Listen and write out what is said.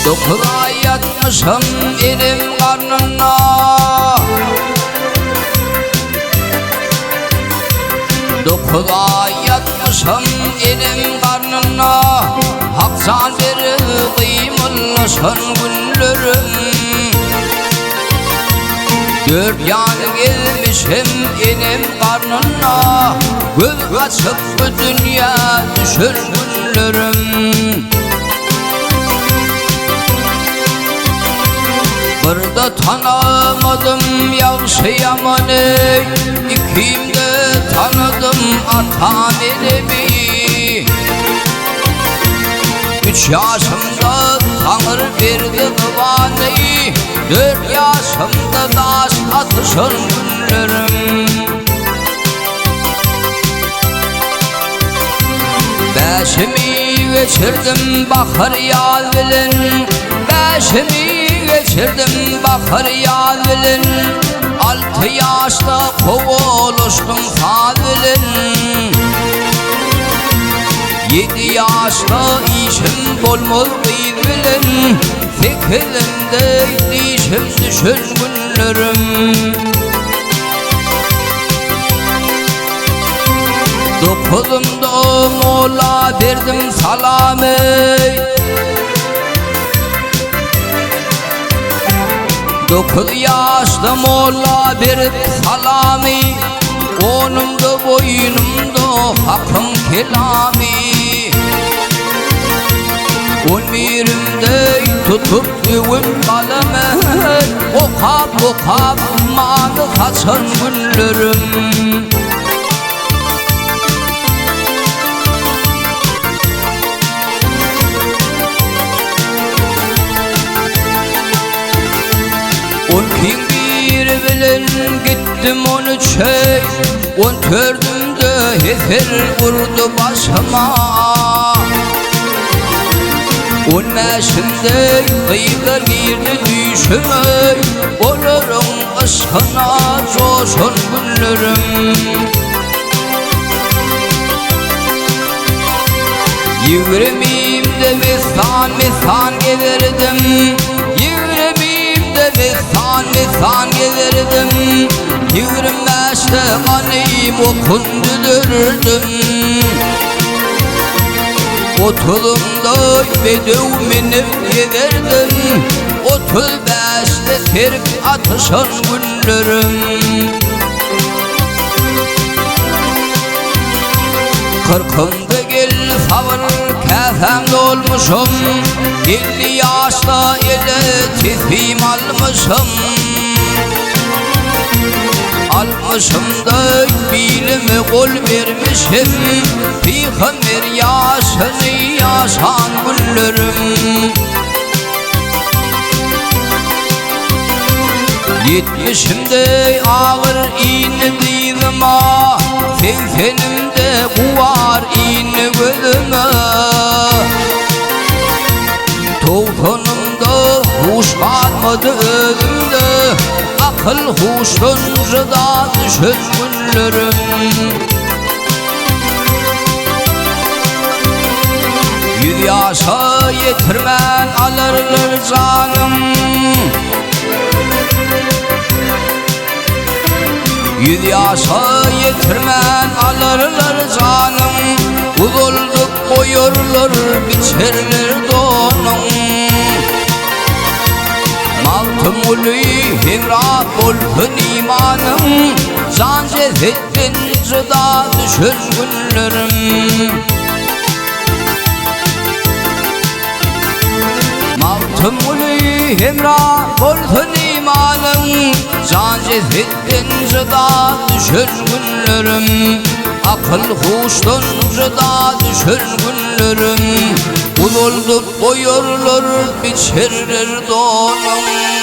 Dokuz aý ýatmyşam enem garnynda. Dokuz aý ýatmyşam enem garnynda. Hak jan berip gymyllaşan günlerim. Dört ýany gezmişem enem garnynda. Göz açyp bu dünýä düşen günlerim. Birde tanamadym ýagşy ýamany, Ikimde tanadym atam enemi. Üç ýaşymda Taňry berdi zybany, Dört ýaşymda daş atyşan günlerim. Bäşimi geçirdim bahar ýaz bilen, Bäşimi geçirdim bahar ýaz bilen, Alty ýaşda kowalaşdym saz bilen. Ýedi ýaşda işim bolmaz gyz bilen, Sekizimde dişim düşen günlerim. Dokuzumda molla berdim salamy. Dokuz ýaşda molla berip salamy, Onumda boýnumda Hakyň kelamy. On birimde tutup öwüp galamy, Okap okap many saçan günlerim. On kiň biri bilen gitdim on üçe, On tördümde heser urdy başyma. On bäşimde gyzlar girdi düýşüme, Olaryň yşkyna joşan günlerim. Ýigrimimde messan-messan gezerdim, Ýigrimimde messan-messan gezerdim, Ýigrim bäşde ganym okun düzerdim. Otuzymda bedew minip gezerdim, 35-de serk atyşan günlerim. Kyrkymda gel sabyr käsäm dolmuşum, 50 ýaşda ele tesbim almyşym. Altmyşymda bilime gol bermişim, Pygamber ýaşyny ýaşan günlerim. Ýetmişimde agyr indi dyzyma, Segsenimde gubar indi gözüme. Togsanymda huş galmady özümde, Akyl huşdan jyda düşen günlerim. Ýüz ýaşa ýetirmän alarlar janym. Ýüz ýaşa ýetirmän alarlar janym. Uzaldyp goýarlar biçerler donuň. Magtymguly hemra bolsun imanyň, Jan jesetden jyda düşen günlerim. Magtymguly hemra bolsun imanyň, Jan jesetden jyda düşen günlerim. Akyl huşdan jyda düşen günlerim. Uzaldyp goýarlar biçerler donuň.